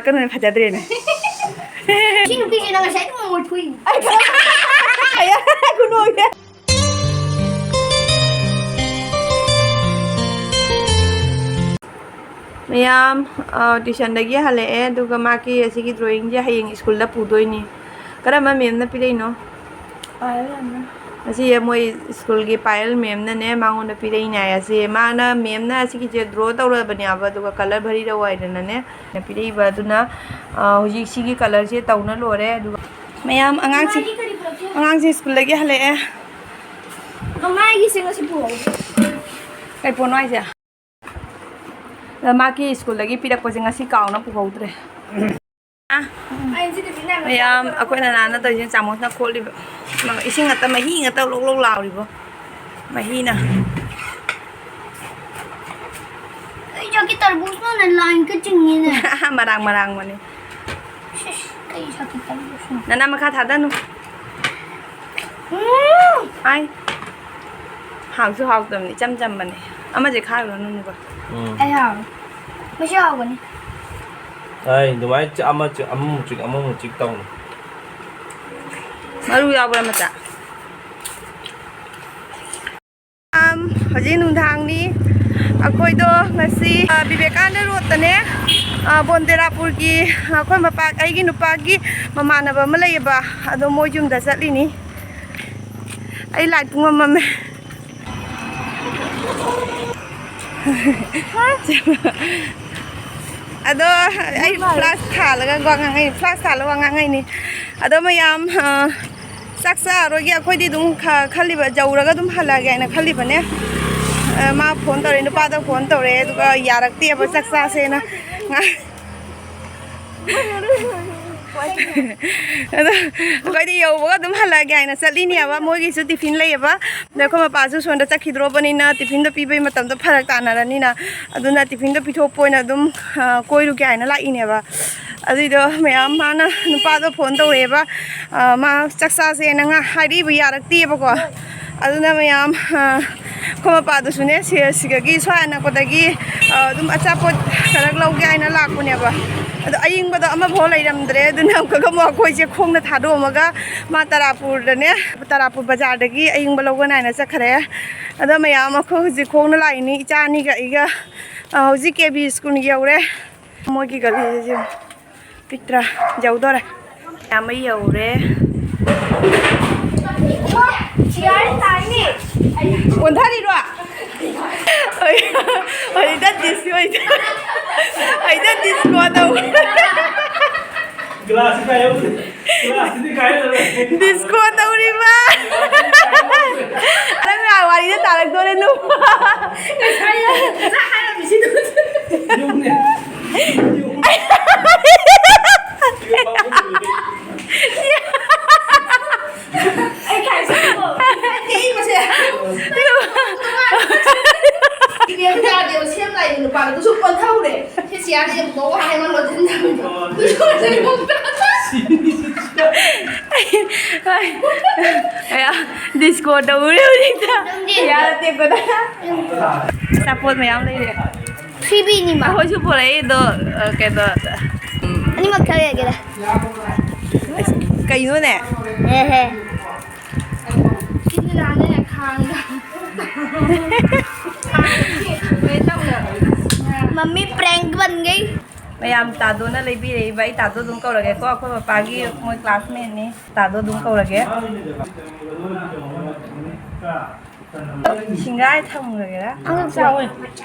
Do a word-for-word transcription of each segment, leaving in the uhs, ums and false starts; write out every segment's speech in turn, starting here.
ꯀꯩꯅꯣꯅꯦ, ꯐꯖꯗ꯭ꯔꯦꯅꯦ꯫ ꯁꯤ ꯅꯨꯄꯤꯁꯤꯅ ꯉꯁꯥꯏ ꯅꯣꯡꯃ ꯊꯣꯛꯏ꯫ ꯑꯩ ꯈꯨꯅꯣꯏꯁꯦ꯫ ꯃꯌꯥꯝ, ꯑ, tuitionꯗꯒꯤ ꯍꯜꯂꯛꯑꯦ, ꯑꯗꯨꯒ ꯃꯥꯒꯤ ꯑꯁꯤꯒꯤ drawingꯁꯦ ꯍꯌꯦꯡ ꯁ꯭ꯀꯨꯜꯗ ꯄꯨꯗꯣꯏꯅꯤ꯫ ꯀꯔꯝꯕ ꯃꯦꯝꯅ ꯄꯤꯔꯛꯏꯅꯣ? ꯄꯥꯌꯜ ꯃꯦꯝꯅ꯫ ꯑꯁꯤ ꯃꯣꯏ ꯁ꯭ꯀꯨꯜꯒꯤ ꯄꯥꯌꯜ ꯃꯦꯝꯅꯅꯦ, ꯃꯉꯣꯟꯗ ꯄꯤꯔꯛꯏꯅꯦ ꯍꯥꯏ꯫ ꯑꯁꯤ ꯃꯥꯅ, ꯃꯦꯝꯅ ꯑꯁꯤꯒꯤꯁꯦ draw ꯇꯧꯔꯕꯅꯦꯕ, ꯑꯗꯨꯒ colour ꯚꯔꯤꯔꯧ ꯍꯥꯏꯗꯅꯅꯦ ꯄꯤꯔꯛꯏꯕ꯫ ꯑꯗꯨꯅ, ꯑ, ꯍꯧꯖꯤꯛ ꯁꯤꯒꯤ colourꯁꯦ ꯇꯧꯅ ꯂꯣꯏꯔꯦ꯫ ꯑꯗꯨꯒ ꯃꯌꯥꯝ, ꯑꯉꯥꯡꯁꯤꯡ, ꯃꯥꯒꯤ ꯀꯔꯤ ꯄꯨꯔꯛꯀꯦ? ꯑꯉꯥꯡꯁꯤꯡ ꯁ꯭ꯀꯨꯜꯗꯒꯤ ꯍꯜꯂꯛꯑꯦ꯫ ꯃꯃꯥꯒꯤꯁꯦ ꯉꯁꯤ ꯄꯨꯍꯧꯗ꯭ꯔꯦ꯫ ꯀꯩ ꯄꯣꯠꯅꯣ ꯍꯥꯏꯁꯦ? ꯑꯗ ꯃꯥꯒꯤ ꯁ꯭ꯀꯨꯜꯗꯒꯤ ꯄꯤꯔꯛꯄꯁꯦ ꯉꯁꯤ ꯀꯥꯎꯅ ꯄꯨꯍꯧꯗ꯭ꯔꯦ꯫ ꯑꯥ, ꯑꯩ ꯁꯤꯗꯤ ꯄꯤꯅꯕ ꯃꯌꯥꯝ, ꯑꯩꯈꯣꯏꯅ ꯅꯥꯟꯅ ꯇꯧꯔꯤꯁꯦ ꯆꯥꯃꯁꯅ ꯈꯣꯠꯂꯤꯕ꯫ ꯏꯁꯤꯡ ꯉꯥꯛꯇ, ꯃꯍꯤ ꯉꯥꯛꯇ ꯂꯣꯛ ꯂꯣꯛ ꯂꯥꯎꯔꯤꯕꯣ꯫ ꯃꯍꯤꯅ꯫ ꯑꯩ ꯆꯥꯛꯀꯤ ꯇꯔꯕꯨꯖꯅ ꯂꯥꯏꯟꯒ ꯆꯤꯡꯉꯤꯅꯦ꯫ ꯃꯔꯥꯡ ꯃꯔꯥꯡꯕꯅꯤ꯫ ꯁꯤꯁ, ꯑꯩ ꯆꯥꯛꯀꯤ ꯇꯔꯕꯨꯖꯅ꯫ ꯅꯅꯥ ꯃꯈꯥ ꯊꯥꯗꯅꯨ꯫ ꯎꯝ꯫ ꯑꯥꯏ꯫ ꯍꯥꯎꯁꯨ ꯍꯥꯎꯇꯕꯅꯤ, ꯏꯆꯝ ꯆꯝꯕꯅꯦ꯫ ꯑꯃꯁꯦ ꯈꯥꯏꯔꯨꯔꯅꯨ, ꯅꯨꯄꯥ꯫ ꯎꯝ꯫ ꯑꯩ ꯍꯥꯎꯔꯦ꯫ ꯃꯁꯤ ꯍꯥꯎꯒꯅꯤ꯫ ꯑꯩ ꯑꯗꯨꯃꯥꯏꯅ ꯆꯤꯛ-, ꯑꯃ ꯆꯤꯛ-, ꯑꯃꯃꯨꯛ ꯆꯤꯛ, ꯑꯃꯃꯨꯛ ꯆꯤꯛ ꯇꯧꯅꯤ꯫ ꯃꯔꯨ ꯌꯥꯎꯕ꯭ꯔꯥ ꯃꯆꯥ? ꯑꯝ, ꯍꯧꯖꯤꯛ ꯅꯨꯡꯗꯥꯡꯅꯤ꯫ ꯑꯩꯈꯣꯏꯗꯣ ꯉꯁꯤ, ꯑ, ꯕꯤꯕꯦꯀꯥꯅꯟꯗ ꯔꯣꯗꯇꯅꯦ, ꯑ, ꯕꯣꯟꯗꯦꯔꯥꯄꯨꯔꯒꯤ ꯑꯩꯈꯣꯏ ꯃꯄꯥ, ꯑꯩꯒꯤ ꯅꯨꯄꯥꯒꯤ ꯃꯃꯥꯟꯅꯕ ꯑꯃ ꯂꯩꯌꯦꯕ, ꯑꯗꯣ ꯃꯣꯏ ꯌꯨꯝꯗ ꯆꯠꯂꯤꯅꯤ꯫ ꯑꯩ ꯂꯥꯏꯠ ꯄꯨꯡꯃꯝ ꯃꯝꯃꯦ꯫ ꯑꯗꯣ ꯑꯩ ꯐ꯭ꯂꯥꯁ ꯊꯥꯜꯂꯒ ꯋꯥ ꯉꯥꯡꯉꯛꯏ, ꯐ꯭ꯂꯥꯁ ꯊꯥꯜꯂꯒ ꯋꯥ ꯉꯥꯡꯉꯛꯏꯅꯤ꯫ ꯑꯗꯣ ꯃꯌꯥꯝ, ꯑ, ꯆꯥꯛ ꯆꯥꯔꯔꯣꯏꯒꯦ, ꯑꯩꯈꯣꯏꯗꯤ ꯑꯗꯨꯝ ꯈ-, ꯈꯜꯂꯤꯕ, ꯌꯧꯔꯒ ꯑꯗꯨꯝ ꯍꯜꯂꯛꯑꯒꯦ ꯍꯥꯏꯅ ꯈꯜꯂꯤꯕꯅꯦ꯫ ꯑ, ꯃꯥ ꯐꯣꯟ ꯇꯧꯔꯛꯑꯦ, ꯅꯨꯄꯥꯗ ꯐꯣꯟ ꯇꯧꯔꯛꯑꯦ, ꯑꯗꯨꯒ ꯌꯥꯔꯛꯇꯦꯕ ꯆꯥꯛ ꯆꯥꯁꯦꯅ꯫ ꯉꯥ-, ꯑꯗꯣ ꯑꯩꯈꯣꯏꯗꯤ ꯌꯧꯕꯒ ꯑꯗꯨꯝ ꯍꯜꯂꯛꯑꯒꯦ ꯍꯥꯏꯅ ꯆꯠꯂꯤꯅꯦꯕ꯫ ꯃꯣꯏꯒꯤꯁꯨ ꯇꯤꯐꯤꯟ ꯂꯩꯌꯦꯕ꯫ ꯑꯗ ꯑꯩꯈꯣꯏ ꯃꯄꯥꯁꯨ ꯁꯣꯝꯗ ꯆꯠꯈꯤꯗ꯭ꯔꯣꯕꯅꯤꯅ ꯇꯤꯐꯤꯟꯗꯣ ꯄꯤꯕꯩ ꯃꯇꯝꯗꯣ ꯐꯔꯛ ꯇꯥꯅꯔꯅꯤꯅ, ꯑꯗꯨꯅ ꯇꯤꯐꯤꯟꯗꯣ ꯄꯤꯊꯣꯛꯄ ꯑꯣꯏꯅ ꯑꯗꯨꯝ, ꯑ, ꯀꯣꯏꯔꯨꯒꯦ ꯍꯥꯏꯅ ꯂꯥꯛꯏꯅꯦꯕ꯫ ꯑꯗꯨꯏꯗꯣ ꯃꯌꯥꯝ, ꯃꯥꯅ ꯅꯨꯄꯥꯗꯣ ꯐꯣꯟ ꯇꯧꯔꯛꯑꯦꯕ, ꯑ, ꯃꯥ ꯆꯥꯛ ꯆꯥꯁꯦꯅ ꯉꯥ-, ꯍꯥꯏꯔꯛꯏꯕ, ꯌꯥꯔꯛꯇꯦꯕꯀꯣ꯫ ꯑꯗꯨꯅ ꯃꯌꯥꯝ, ꯑ, ꯑꯩꯈꯣꯏ ꯃꯄꯥꯗꯨꯁꯨꯅꯦ, ꯁꯤ-, ꯁꯤꯗꯒꯤ, ꯁ꯭ꯋꯥꯏ ꯑꯅꯛꯄꯗꯒꯤ, ꯑ, ꯑꯗꯨꯝ ꯑꯆꯥꯄꯣꯠ ꯈꯔ ꯂꯧꯒꯦ ꯍꯥꯏꯅ ꯂꯥꯛꯄꯅꯦꯕ꯫ ꯑꯗꯣ ꯑꯌꯤꯡꯕꯗꯣ ꯑꯃꯐꯥꯎ ꯂꯩꯔꯝꯗ꯭ꯔꯦ꯫ ꯑꯗꯨꯅ ꯑꯃꯨꯛꯀꯒ ꯑꯃꯨꯛ ꯑꯩꯈꯣꯏꯁꯦ ꯈꯣꯡꯅ ꯊꯥꯗꯣꯛꯑꯝꯃꯒ ꯃꯥ ꯇꯔꯥꯄꯨꯔꯗꯅꯦ, ꯇꯔꯥꯄꯨꯔ ꯕꯖꯥꯔꯗꯒꯤ ꯑꯌꯤꯡꯕ ꯂꯧꯕ ꯅꯥꯏꯅ ꯆꯠꯈ꯭ꯔꯦ꯫ ꯑꯗꯣ ꯃꯌꯥꯝ ꯑꯩꯈꯣꯏ ꯍꯧꯖꯤꯛ ꯈꯣꯡꯅ ꯂꯥꯛꯏꯅꯤ, ꯏꯆꯥ ꯑꯅꯤꯒ ꯑꯩꯒ꯫ ꯑ, ꯍꯧꯖꯤꯛ ꯀꯦ ꯕꯤ ꯁ꯭ꯀꯨꯜ ꯌꯧꯔꯦ꯫ ꯃꯣꯏꯒꯤ ꯒꯥꯔꯤꯁꯦ ꯄꯤꯛꯇ꯭ꯔꯥ ꯌꯧꯗꯣꯔꯦ꯫ ꯌꯥꯝꯕ ꯌꯧꯔꯦ꯫ ꯑꯣꯟꯊꯔꯤꯔꯣ? ꯑꯩ, ꯑꯩꯗ ꯗꯤꯁ ꯑꯣꯏꯗ-, ꯑꯩꯗ ꯗꯤꯁꯀꯣ ꯇꯧ-, ꯒ꯭ꯂꯥꯁꯁꯤ ꯀꯥꯏ ꯌꯧꯗ꯭ꯔꯦ? ꯒ꯭ꯂꯥꯁꯁꯤꯗꯤ ꯀꯥꯏ ꯌꯧꯗ꯭ꯔꯦ? ꯗꯤꯁꯀꯣ ꯇꯧꯔꯤꯕ꯫ ꯅꯪ ꯋꯥꯔꯤꯗ ꯇꯥꯔꯛꯇꯣꯔꯦ, ꯅꯨꯄꯥ꯫ ꯉꯁꯥꯏ ꯍꯥꯏꯔꯝꯃꯤꯁꯤꯗꯤ꯫ ꯌꯨꯝꯅꯦ꯫ ꯌꯨꯝ꯫ ꯑꯩ ꯈꯥꯏꯁꯤꯀꯣ꯫ ꯅꯠꯇꯦ, ꯑꯩ ꯃꯁꯦ꯫ ꯏꯕꯦꯝ ꯌꯥꯗꯦꯕ, ꯁꯦꯝ ꯂꯥꯛꯏꯕ ꯅꯨꯄꯥꯗꯨꯁꯨ ꯑꯣꯟꯊꯧꯔꯦ꯫ ꯁꯤ ꯆꯤꯌꯥꯔꯗꯤ ꯑꯃꯨꯛ ꯃꯋꯥ ꯍꯥꯏꯃ ꯂꯣꯟꯁꯤꯟꯗꯕꯗꯣ꯫ ꯑꯌꯥ, ꯗꯤꯁꯀꯣ ꯇꯧꯔꯦ ꯍꯧꯖꯤꯛꯇ꯫ ꯆꯤꯌꯥꯔ ꯑꯇꯦꯛꯄꯗ꯫ ꯑꯆꯥꯄꯣꯠ ꯃꯌꯥꯝ ꯂꯩꯔꯦ꯫ ꯁꯤꯕꯤꯅꯤꯃ꯫ ꯑꯩꯈꯣꯏꯁꯨ ꯄꯨꯔꯛꯏꯗꯣ, ꯑ, ꯀꯩꯅꯣ, ꯎꯝ꯫ ꯑꯅꯤꯃꯛ ꯊꯛꯑꯒꯦꯗ꯫ ꯀꯩꯅꯣꯅꯦ? ꯃꯝꯃꯤ prank बन गई। ꯃꯌꯥꯝ ꯇꯥꯗꯣꯅ ꯂꯩꯕꯤꯔꯛꯏꯕ, ꯑꯩ ꯇꯥꯗꯣ ꯑꯗꯨꯝ ꯀꯧꯔꯒꯦꯀꯣ, ꯑꯩꯈꯣꯏ ꯄꯄꯥꯒꯤ ꯃꯣꯏ classmateꯅꯤ, ꯇꯥꯗꯣ ꯑꯗꯨꯝ ꯀꯧꯔꯒꯦ꯫ ꯁꯤꯡꯒꯥꯏ ꯊꯝꯈ꯭ꯔꯒꯦꯔꯥ? ꯑꯗꯨꯝ ꯆꯥꯎꯋꯦ꯫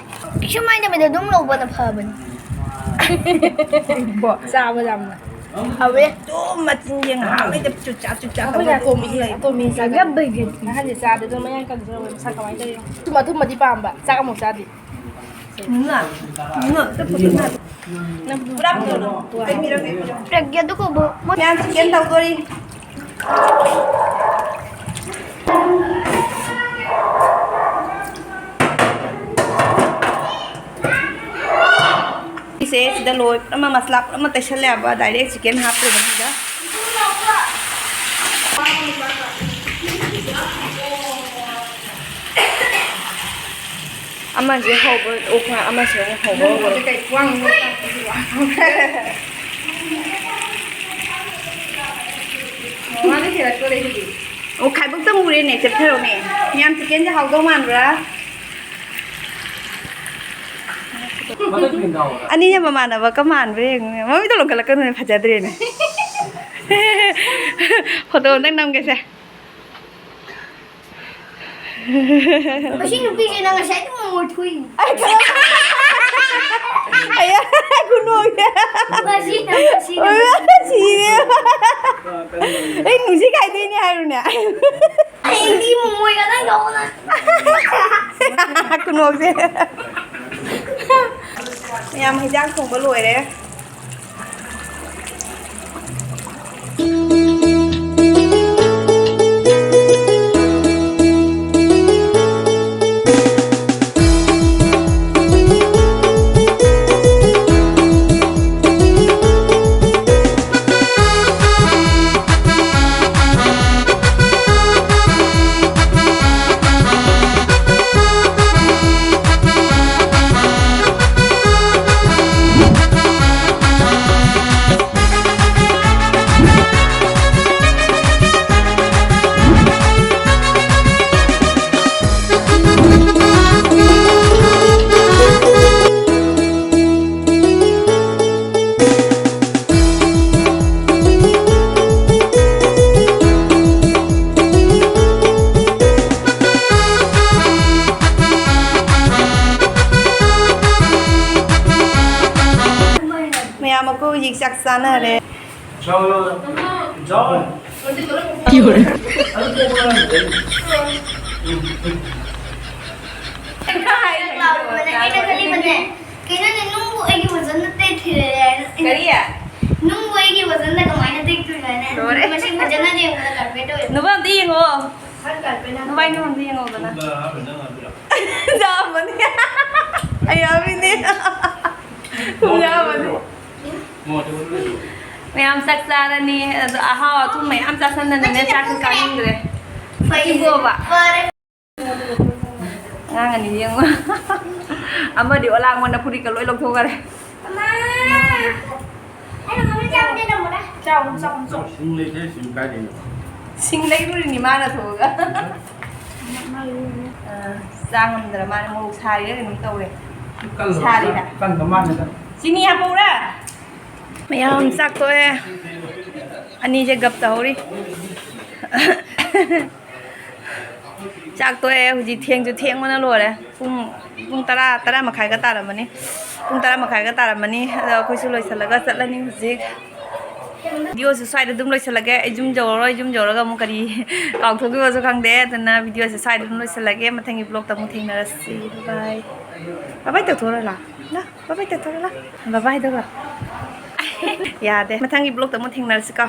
ꯀꯩꯁꯨꯝ ꯍꯥꯏꯗꯕꯤꯗ ꯑꯗꯨꯝ ꯂꯧꯕꯅ ꯐꯕꯅꯤ꯫ ꯆꯥꯕ ꯌꯥꯝꯅ ꯍꯥꯎꯋꯦ꯫ ꯑꯗꯨꯝ ꯃꯆꯤꯟ ꯌꯦꯡ ꯍꯥꯎꯋꯦꯗ ꯆꯨꯆꯥ ꯆꯨꯆꯥ ꯇꯧꯕ ꯀꯣꯝꯃꯤ ꯂꯩ꯫ ꯀꯣꯝꯃꯤ ꯆꯥꯒ-, ꯑꯍꯟꯁꯦ ꯆꯥꯗꯦ ꯑꯗꯨꯝ ꯃꯌꯥꯡ ꯀꯪꯖꯕ ꯃꯁꯥ ꯀꯃꯥꯏꯅ ꯇꯧꯔꯤꯅꯣ? ꯑꯊꯨꯝ ꯑꯊꯨꯝꯕꯗꯤ ꯄꯥꯝꯕ, ꯆꯥꯛ ꯑꯃꯨꯛ ꯆꯥꯗꯦ꯫ ꯉꯥ, ꯉꯥ, ꯆꯠꯄ ꯉꯥ꯫ ꯄ꯭ꯔꯒ꯭ꯌꯥꯗꯨ ꯀꯧꯕ꯫ ꯃꯌꯥꯝ chicken ꯇꯧꯗꯣꯔꯤ꯫ ꯁꯤꯁꯦ ꯁꯤꯗ ꯂꯣꯏ ꯄꯨꯝꯅꯃꯛ ꯃꯁꯂꯥ ꯄꯨꯝꯅꯃꯛ ꯇꯩꯁꯜꯂꯦꯕ, direct chicken ꯍꯥꯞꯇꯣꯏꯕ ꯁꯤꯗ꯫ ꯑꯃꯁꯦ ꯍꯧꯕ ꯑꯣꯛꯈ꯭ꯔ, ꯑꯃꯁꯦ ꯑꯃꯨꯛ ꯍꯧꯕ ꯍꯧꯔꯦ꯫ ꯀꯩ ꯈ꯭ꯋꯥꯡ ꯃꯨꯛ ꯀꯥꯡꯕꯁꯤꯕꯣ? ꯃꯃꯥꯅ ꯍꯦꯜꯂꯛꯇꯣꯔꯦ ꯑꯗꯨꯗꯤ꯫ ꯑꯣ, ꯈꯥꯏꯕꯣꯛꯇ ꯃꯨꯔꯦꯅꯦ, ꯆꯦꯞꯊꯔꯛꯎꯅꯦ꯫ ꯃꯌꯥꯝ ꯆꯤꯛꯀꯦꯟꯁꯦ ꯍꯥꯎꯗꯧ ꯃꯥꯟꯕ꯭ꯔꯥ? ꯑꯅꯤꯁꯦ ꯃꯃꯥꯟꯅꯕꯒ ꯃꯥꯟꯕ꯭ꯔꯥ ꯌꯦꯡꯉꯨꯅꯦ꯫ ꯃꯃꯤꯠꯇꯣ ꯂꯣꯟꯈꯠꯂꯛꯀꯅꯨꯅꯦ, ꯐꯖꯗ꯭ꯔꯦꯅꯦ꯫ ꯐꯣꯇꯣ ꯑꯝꯇꯪ ꯅꯝꯒꯦꯁꯦ꯫ ꯃꯁꯤ ꯅꯨꯄꯤꯁꯦ ꯅꯪ ꯉꯁꯥꯏꯗꯩ ꯃꯣꯃꯣꯏ ꯊꯣꯛꯏꯅꯤ꯫ ꯑꯌꯥ, ꯈꯨꯅꯣꯛꯁꯦ꯫ ꯃꯁꯤ ꯅꯪ ꯉꯁꯤ ꯑꯣꯏ, ꯁꯤꯔꯦ꯫ ꯑꯩ ꯅꯨꯡꯁꯤ ꯈꯥꯏꯗꯣꯏꯅꯦ ꯍꯥꯏꯔꯨꯅꯦ꯫ ꯑꯩꯗꯤ ꯃꯣꯃꯣꯏꯒ ꯅꯪ ꯌꯧꯅ꯫ ꯈꯨꯅꯣꯛꯁꯦ꯫ ꯃꯌꯥꯝ ꯍꯤꯟꯖꯥꯡ ꯊꯣꯡꯕ ꯂꯣꯏꯔꯦ꯫ ꯃꯌꯥꯝ ꯑꯩꯈꯣꯏ ꯍꯧꯖꯤꯛ ꯆꯥꯛ ꯆꯥꯅꯔꯦ꯫ ꯂꯥꯎꯔꯨꯕꯅꯦ꯫ ꯑꯩꯅ ꯈꯜꯂꯤꯕꯅꯦ, ꯀꯩꯅꯣꯅꯦ, ꯅꯨꯡꯕꯨ ꯑꯩꯒꯤ ꯋꯥꯖꯟꯅ ꯇꯦꯛꯈꯤꯔꯦ ꯍꯥꯏꯅ꯫ ꯀꯔꯤ? ꯅꯨꯡꯕꯨ ꯑꯩꯒꯤ ꯋꯥꯖꯟꯅ ꯀꯃꯥꯏꯅ ꯇꯦꯛꯇꯣꯏꯅꯣ ꯍꯥꯏꯅ꯫ ꯂꯣꯏꯔꯦ꯫ ꯃꯁꯤ ꯐꯖꯅ ꯌꯦꯡꯕꯗ ꯀꯥꯔꯄꯦꯠ ꯑꯣꯏꯔꯦ꯫ ꯅꯨꯄꯥ ꯑꯝꯇ ꯌꯦꯡꯉꯣ꯫ ꯅꯨꯄꯥ ꯑꯝꯇ ꯌꯦꯡꯉꯣꯗꯅ꯫ ꯌꯥꯝꯕꯅꯤ꯫ ꯑꯩ ꯌꯥꯝꯃꯤꯅꯦ꯫ ꯌꯥꯝꯕꯅꯤ꯫ ꯃꯌꯥꯝ ꯆꯥꯛ ꯆꯥꯔꯅꯤ꯫ ꯑꯗꯣ ꯑꯍꯥꯎ ꯑꯊꯨꯝ ꯃꯌꯥꯝ ꯆꯥꯁꯟꯗꯅꯅꯦ, ꯆꯥꯛꯁꯨ ꯆꯥꯅꯤꯡꯗ꯭ꯔꯦ꯫ ꯐꯩ꯫ ꯏꯕꯣꯕ꯫ ꯐꯔꯦ꯫ ꯑꯉꯥꯡ ꯑꯅꯤ ꯌꯦꯡꯉꯣ꯫ ꯑꯃꯗꯤ ꯑꯣꯂꯥꯡꯕꯅ ꯐꯨꯔꯤꯠꯀ ꯂꯣꯏ ꯂꯧꯊꯣꯛꯈꯔꯦ꯫ ꯆꯥꯎ, ꯆꯥꯎ, ꯆꯥꯎ꯫ ꯁꯤꯡ ꯂꯩꯁꯦ ꯁꯤꯡ ꯀꯥꯏꯗꯩꯅꯣ? ꯁꯤꯡ ꯂꯩꯔꯨꯔꯤꯅꯤ ꯃꯥꯅ ꯊꯣꯛꯑꯒ꯫ ꯑ, ꯆꯥ ꯉꯝꯗ꯭ꯔ ꯃꯥꯅ ꯃꯣꯔꯣꯛ ꯁꯥꯔꯤꯔ ꯀꯩꯅꯣꯝ ꯇꯧꯔꯦ꯫ ꯀꯜꯂ-, ꯁꯥꯔꯤꯔ? ꯀꯟꯕ ꯃꯥꯟꯅꯗ꯫ ꯆꯤꯅꯤ ꯍꯥꯞꯄꯛꯎꯔꯥ? ꯃꯌꯥꯝ ꯆꯥꯛ ꯇꯣꯛꯑꯦ꯫ ꯑꯅꯤꯁꯦ ꯒꯞ ꯇꯧꯍꯧꯔꯤ꯫ ꯆꯥꯛ ꯇꯣꯛꯑꯦ꯫ ꯍꯧꯖꯤꯛ ꯊꯦꯡꯁꯨ ꯊꯦꯡꯕꯅ ꯂꯣꯏꯔꯦ꯫ ꯄꯨꯡ, ꯄꯨꯡ ꯇꯔꯥ, ꯇꯔꯥ ꯃꯈꯥꯏꯒ ꯇꯥꯔꯝꯃꯅꯤ꯫ ꯄꯨꯡ ꯇꯔꯥ ꯃꯈꯥꯏꯒ ꯇꯥꯔꯝꯃꯅꯤ꯫ ꯑꯗꯣ ꯑꯩꯈꯣꯏꯁꯨ ꯂꯣꯏꯁꯤꯜꯂꯒ ꯆꯠꯂꯅꯤ ꯍꯧꯖꯤꯛ꯫ ꯚꯤꯗꯤꯑꯣꯁꯨ ꯁ꯭ꯋꯥꯏꯗ ꯑꯗꯨꯝ ꯂꯣꯏꯁꯤꯜꯂꯒꯦ꯫ ꯑꯩ ꯌꯨꯝ ꯌꯧꯔꯔꯣꯏ꯫ ꯌꯨꯝ ꯌꯧꯔꯒ ꯑꯃꯨꯛ ꯀꯔꯤ ꯀꯥꯎꯊꯣꯛꯈꯤꯕꯁꯨ ꯈꯪꯗꯦ꯫ ꯑꯗꯨꯅ ꯚꯤꯗꯤꯑꯣꯁꯦ ꯁ꯭ꯋꯥꯏꯗ ꯑꯗꯨꯝ ꯂꯣꯏꯁꯤꯜꯂꯒꯦ꯫ ꯃꯊꯪꯒꯤ ꯕ꯭ꯂꯣꯛꯇ ꯑꯃꯨꯛ ꯊꯦꯡꯅꯔꯁꯤ꯫ ꯕꯥꯏ ꯕꯥꯏ꯫ ꯕꯥꯏ ꯇꯧꯊꯣꯛꯑꯣꯔꯣ ꯂꯥ? ꯂꯥ, ꯕꯥꯏ ꯕꯥꯏ ꯇꯧꯊꯣꯛꯑꯣꯔꯣ ꯂꯥ? ꯕꯥꯏ ꯕꯥꯏ ꯍꯥꯏꯗꯧꯔꯣ? ꯌꯥꯗꯦ꯫ ꯃꯊꯪꯒꯤ ꯕ꯭ꯂꯣꯛꯇ ꯑꯃꯨꯛ ꯊꯦꯡꯅꯔꯁꯤꯀꯣ꯫